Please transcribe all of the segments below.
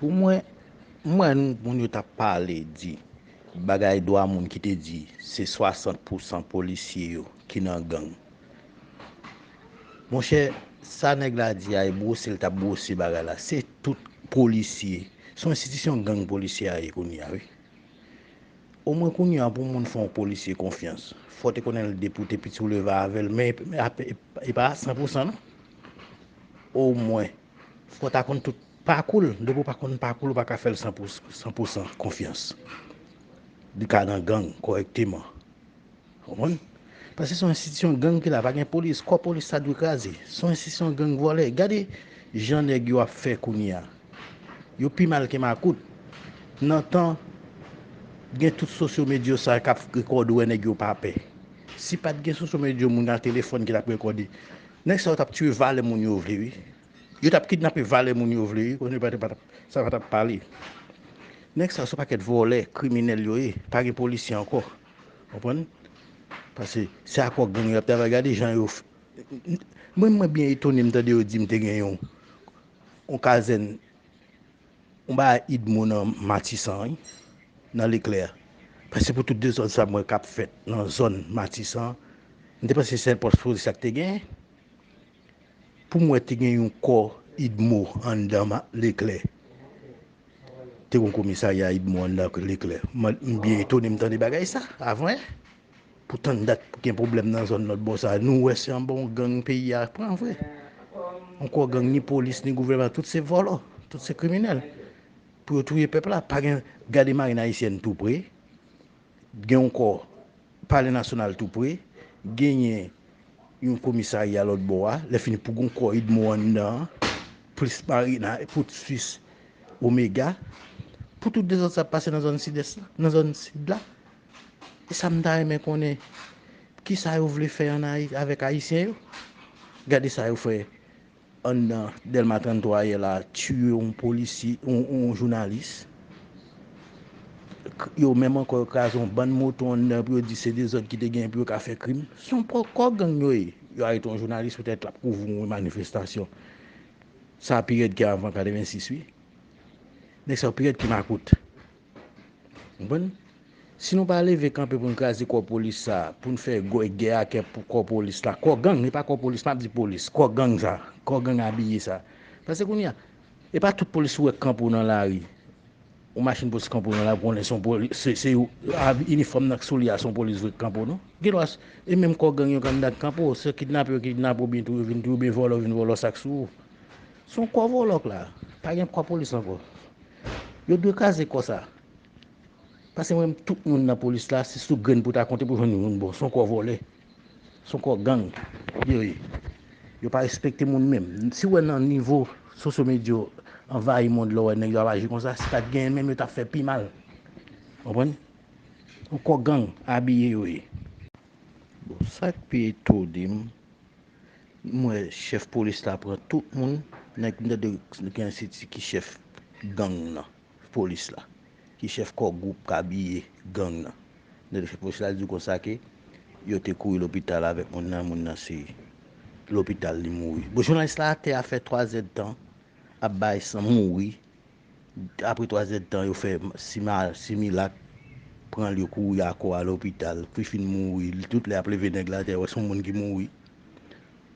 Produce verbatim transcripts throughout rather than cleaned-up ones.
Pou mwen, m wè moun yo t ap pale di bagay dwa moun ki te di se swasant pousan polisye yo ki nan gang. Monchè, sa nèg la di a, e bwose l t ap bwose bagay la. Se tout polisye. Se yon enstitisyon gang polisye a ye kounye a, wi. Omwen kounye a, pou moun fè yon polisye konfyans, fò w te konnen l depi w te piti, w leve avè l, men e pa san pousan non. Omwen, fò w ta konn tout pakou l. Depi w pa konn pakou l, ou pa ka fè l san pou san, san pou san konfyans. Li ka nan gang kòrèkteman. Konprann? Paske se yon enstitisyon gang ki la, pa gen polis. Kò polis sa dwe kraze. Se yon enstitisyon gang vòlè. Gade jan nèg yo ap fè kounye a. Yo pi mal ke makout. Nan tan, gen tout sosyo medya sa k ap rekòde, wè nèg yo pa pè. Si pa t gen sosyo medya, moun nan telefòn ki t ap rekòde, nèg sa yo t ap tiye valè moun yo vle, wi. Yo t ap kidnape valè moun yo vle, wi, konnen pa t, pa t, sa pa t ap pale. Nèg sa yo se pakèt vòlè, kriminèl yo ye, pa gen polisye ankò. Konprann? Paske se akò gang yo ap travay, gade jan yo. Mwen, mwen byen etone, m tande yo di m te gen yon, yon kazèn, yon bagay idmo nan Matisan, wi, nan Leklè. Paske pou tout dezòd sa mwen k ap fèt nan zòn Matisan, m te panse sèl pòs polis sa k te genyen. Pou m wè te gen yon kò idmo anndan Leklè. Te gen komisarya idmo anndan Leklè. M byen etone m tande bagay sa avan. Poutan dat gen pwoblèm nan zòn lòt bò sa. Nou wè se anba yon gang peyi a pran vre. Yon kò gang, ni polis, ni gouvènman, tout se vòlò, tout se kriminèl. Pou yo touye pèp la, pa gen, gade marin ayisyèn tou pre. Gen yon kò Palè Nasyonal tou pre, genyen yon komisarya lòt bò a, lè fini pou gon kò idmo anndan an, plis marina, pou swis omega, pou tout dezòd sa ap pase nan zòn sidès la, nan zòn sid la. E sa m ta renmen konnen, kisa yo vle fè ann Ayi-, avèk ayisyen yo? Gade sa yo fè anndan Dèlma tranntwa yè la, tiye yon polisye, yon, yon jounalis. Yo menm ankò, yo kraze yon bann moto anndan pou yo di se dezòd ki te genyen pou yo ka fè krim. Se yon kò gang yo ye. Yo arete yon jounalis poutèt l ap kouvri yon manifestasyon. Sa pi rèd ke avan katrevensis, wi. Nèg sa yo pi rèd ke makout. Konprann? Si nou pa leve kanpe pou n kraze kò polis sa, pou n fè gè a kè kò polis la, kò gang, e pa kò polis, m ap di polis, kò gang sa, kò gang abiye sa. Paske kounye a, e pa tout polis ou wè k kanpe w nan lari. Yon machin polis kanpe w nan lari, konnen se yon polis, se, se inifòm nan k sou li a, se yon polis vre k kanpe w, non. Gen dwa, e menm kò gang yo k anndan k kanpe w, se kidnape yo kidnape w, oubyen touye w vin touye w, oubyen vòlò vin vòlò sa k sou ou. Se yon kò vòlò k la. Pa gen kò polis ankò. Yo dwe kraze kò sa. Paske mwen, tout moun nan polis la, se sou grenn pou ta konte pou jwenn yon moun bon. Se yon kò vòlè. Se yon kò gang. Yo ye. Yo pa respekte moun menm. Si w wè nan nivo sosyo medya anvayi mond la, w wè nèg yo ap aji konsa, si pa t genyen menm, yo t ap fè pi mal. Konprann? Yon kò gang abiye yo ye. Bon, sa k pi etone m, m wè chèf polis la pran tout moun, nèg m tande gen se ki chèf gang nan, polis la, ki chèf kò gwoup k abiye gang nan. M tande chèf polis la di konsa ke yo te kouri lopital avèk moun nan, moun nan se lopital li mouri. Bon, jounalis la atè a fè twa zèdtan ap bay san mouri. Apre twa zèdtan, yo fè sima-, similak, pran l, yo kouri ak kò a lopital. Pou l fin mouri, tout lè y ap leve nèg la atè, wè se yon moun ki mouri.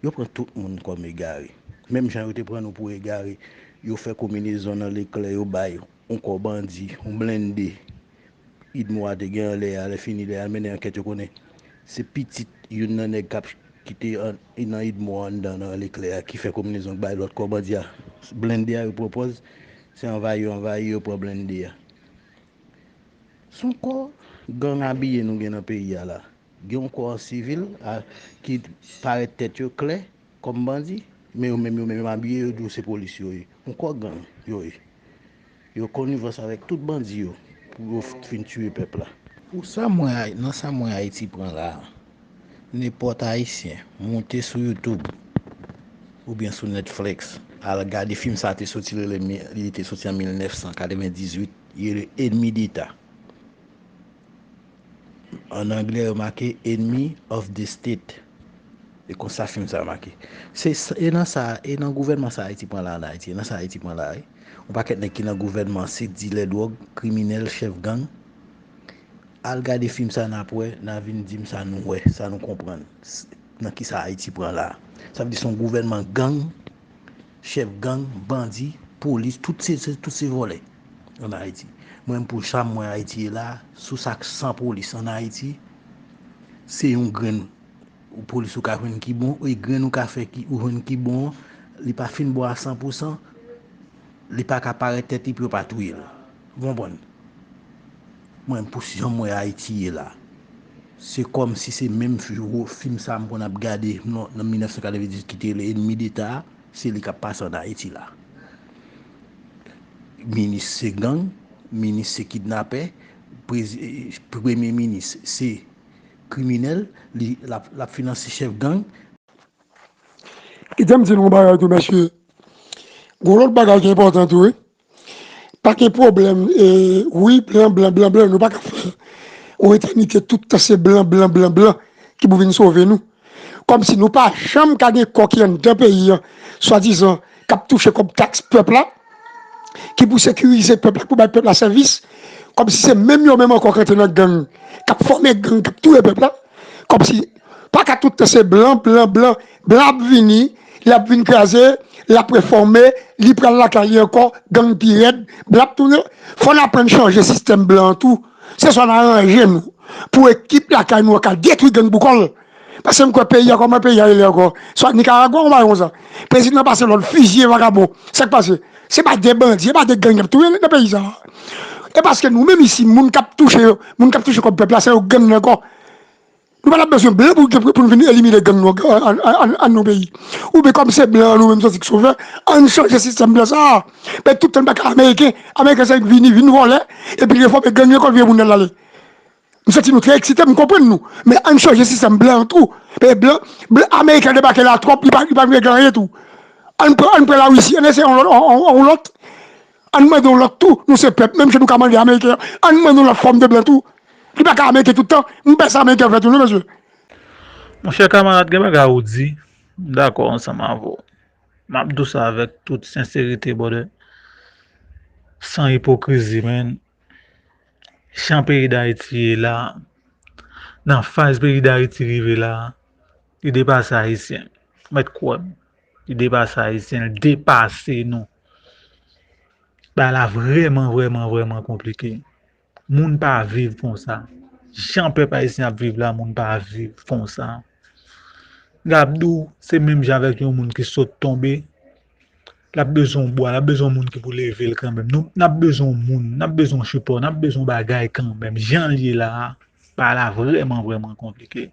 Yo pran tout moun kòm egare. Menm jan yo te pran nou pou egare, yo fè konbinezon nan Leklè, yo bay yon kò bandi, yon blende. Idmo a te gen anlè a, lè fini, lè y al mennen ankèt, yo konnen se pitit youn nan nèg k ap, ki te an, nan Idmo a anndan nan Leklè a, ki fè konbinezon k bay lòt kò bandi a. Blende a, yo pran pòz, se anvayi yo anvayi, yo pran blende a. Se yon kò gang abiye nou gen nan peyi a la. Gen yon kò an sivil a, ki parèt tèt yo klè, kòm bandi, men yo menm, yo menm abiye, yo di w se polis yo ye. Yon kò gang yo ye. Yo konivans avèk tout bandi yo pou yo f-, fin tiye pèp la. Pou sa m wè Ay-, nan sa m wè Ayiti pran la a, nenpòt Ayisyen monte sou YouTube oubyen sou Netflix, al gade fim sa te soti, li rele mi-, li te soti an mil nèf san katrevendizuit, li rele Enmi Deta. An anglè, yo make Enemy of the State. E konsa fim sa make. Se, e nan sa, e nan gouvènman sa Ayiti pran la, an Ayiti, e nan sa Ayiti pran la, wi. Yon pakèt nèg ki nan gouvènman, se dilè dwòg, kriminèl, chèf gang. Al gade fim sa n ap wè, n a vin di m sa nou wè, sa nou konprann. S- Nan ki sa Ayiti pran la. Sa vle di se yon gouvènman gang, chèf gang, bandi, polis, tout se, se- tout se vòlè an Ayiti. Mwen menm pou sa m wè Ayiti ye la, sou sa k san polis an Ayiti, se yon grenn ou polis ou ka jwenn ki bon, e grenn ou ka fè ki ou jwenn ki bon, li pa fin bon a san pou san, li pa ka parèt tèt li pou yo pa touye l. Ou konprann? Mwen, pou jan m wè Ayiti ye la, se kòmsi se menm fi- wo- fim sa m konn ap gade nan nan mil nèf san katrevendizuit ki te rele Ennemi d'État, se li k ap pase an Ayiti la. Minis se gang, minis se kidnapè, prezi- premye minis se kriminèl, li l ap l ap finanse chèf gang. Kite m di nou yon bagay tou, mesye. Gon lòt bagay ki enpòtan tou, wi. Pa gen pwoblèm, e, wi, blan, blan, blan, blan, nou pa ka fè yon etènite tout tan se blan, blan, blan, blan ki pou vin sove nou. Kòmsi nou pa janm ka gen kò ki anndan peyi an, swadizan, k ap touche kòb taks pèp la, ki pou sekirize pèp la, pou bay pèp la sèvis, kòmsi se menm yo menm ankò k antre nan gang, k ap fòme gang, k ap touye pèp la, kòmsi pa ka tout tan se blan, blan, blan, blan ap vini, l ap vin kraze, l ap refòme, li pral lakay li ankò, gang pi rèd, blan ap tounen. Fò n aprann chanje sistèm blan an tou. Se swa n aranje nou pou ekip lakay nou an ka detwi gang pou kò l. Paske m kwè peyi a, kòman peyi a rele ankò? Swa Nikaragwa ou bagay konsa. Prezidan pase lòd fiziye vagabon. Sa k pase? Se pa de bandi, e pa de gang y ap touye nan peyi sa a. E paske nou menm isi, moun k ap touche yo, moun k ap touche kòb pèp la, se yo gang nan ankò. Nou pa t ap bezwen blan pou, pou, pou n vin elimine gang nou an, an, an, an, an nou peyi. Oubyen kòm se blan an nou menm sòti k sovè, ann chanje sistèm blan sa a. Men tout tan n pa ka ameriken, ameriken se vini, vin vòlè, epi l refòme gang yo kòl vye moun nan l ale. M santi nou trè eksite, m konprann nou. Men ann chanje sistèm blan an tou. Paske blan, blan ameriken debake la twòp, li pa, li pa vin regle anyen tou. Ann pran, ann pran Larisi, ann eseye yon lòt, yon, yon, yon lòt. Ann mande yon lòt tou, nou se pèp, menm jan nou ka mande ameriken an, ann mande yon lòt fòm de blan tou. Li pa ka ameriken tout tan, m pè sa ameriken fè tou, non, mesye. Monchè kamarad, gen bagay ou di, m dakò ansanm avè w. M ap di w sa avèk tout senserite, brother. San ipokrizi, man. Jan peyi Dayiti ye la, nan faz peyi Dayiti rive la, li depase Ayisyen. Mèt kwè m, li depase Ayisyen, li depase nou. Bagay la vrèman, vrèman, vrèman konplike. Moun pa viv konsa. Jan pèp ayisyen ap viv la, moun pa viv konsa. Gabdou, se menm jan avèk yon moun ki sot tonbe. L ap bezwen yon bwa, l ap bezwen yon moun ki pou leve l kanmenm. Nou, n ap bezwen yon moun, n ap bezwen yon sipò, n ap bezwen yon bagay kanmenm. Jan l ye la a, bagay la vrèman, vrèman konplike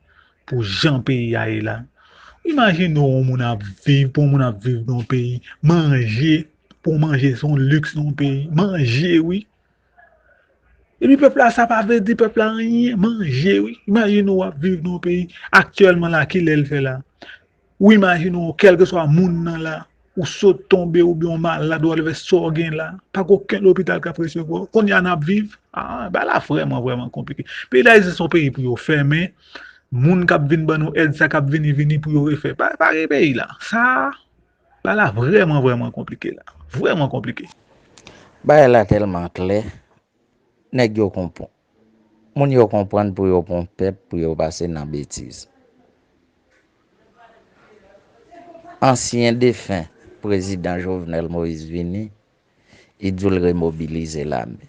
pou jan peyi a ye la. Imajine w yon moun ap viv, pou yon moun ap viv nan yon peyi, manje, pou w manje, se yon liks nan yon peyi. Manje, wi. Epi pèp la, sa pa vle di pèp la anyen. Manje, wi. Imajine w ap viv nan yon peyi. Aktyèlman la, kilè l fè la? Ou imajine w, kèlkeswa moun nan la, ou sot tonbe oubyen w malad, ou al vè sa w gen la. Pa gen okenn lopital k ap resevwa w. Kounye a n ap viv. Ah, bagay la vrèman, vrèman konplike. Peyi Dayiti se yon peyi pou yo fèmen. Moun k ap vin ban nou èd, sa k ap vini, vini pou yo refè. Pa, pa gen peyi la. Sa, bagay la vrèman, vrèman konplike la. Vrèman konplike. Bagay la tèlman klè, nèg yo konprann. Moun yo konprann pou yo pran pèp pou yo pase nan betiz. Ansyen defen prezidan Jovenel Moïse vini, li di w l remobilize lame.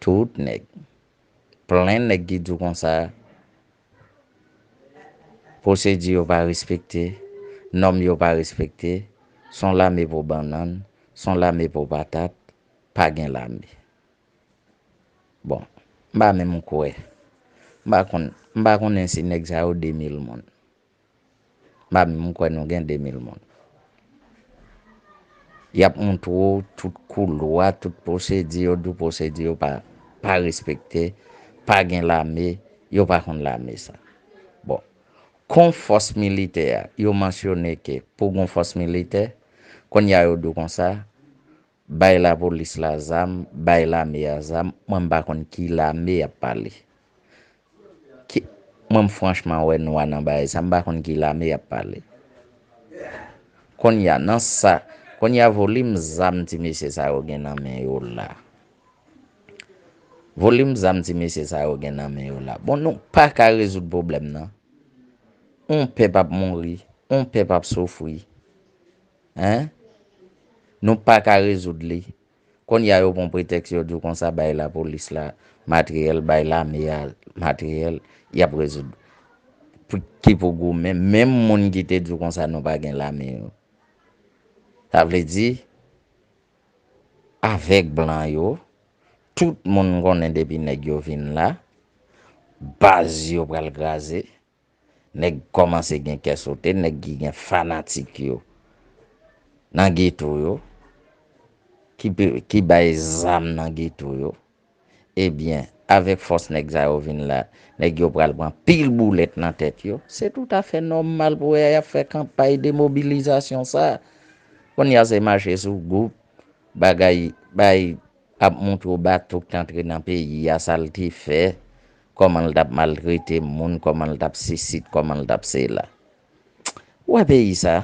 Tout nèg. Plen nèg ki di w konsa, pwosedi yo pa respekte, nòm yo pa respekte, se yon lame pou bannann, se yon lame pou patat, pa gen lame. Bon, m pa menm kwè. M pa konn, m pa konnen si nèg sa yo de mil moun. M pa menm kwè nou gen de mil moun. Y ap montre w tout koulwa, tout pwosedi, yo di w pwosedi yo pa, pa respekte, pa gen lame, yo pa konn lame sa. Bon, kon fòs militè a, yo mansyone ke pou gon fòs militè, kounye a yo di w konsa, bay lapolis la zam, bay lame a zam, mwen m pa konn ki lame y ap pale. Ki, Mwen, m franchman wè nwa nan bagay sa, m pa konn ki lame y ap pale. Kounye a, nan sa, kounye a, volim zam ti mesye sa yo gen nan men yo la. Volim zam ti mesye sa yo gen nan men yo la. Bon, nou pa ka rezoud pwoblèm nan. On pèp ap mouri, on pèp ap soufri. Hein? Nou pa ka rezoud li. Kounye a, yo pran pretèks, yo di w konsa, bay lapolis la materyèl, bay lame a materyèl, y ap rezoud. Pou, ki pou goumen, menm moun ki te di w konsa nou pa gen lame yo. Sa vle di, avèk blan yo, tout moun konnen depi nèg yo vin la, baz yo pral kraze, nèg kòmanse gen kè sote, nèg ki gen fanatik yo nan geto yo, ki, pe- ki bay zam nan geto yo. Ebyen, avèk fòs nèg sa yo vin la, nèg yo pral pran pil boulèt nan tèt yo. Se toutafè nòmal pou wè y ap fè kanpay demobilizasyon sa. Kounye a se mache sou gwoup, bagay, bay ap montre w bato k t antre nan peyi a, sa l te fè, kòman l t ap maltrete moun, kòman l t ap sesi, kòman l t ap sela. Ou wè peyi sa,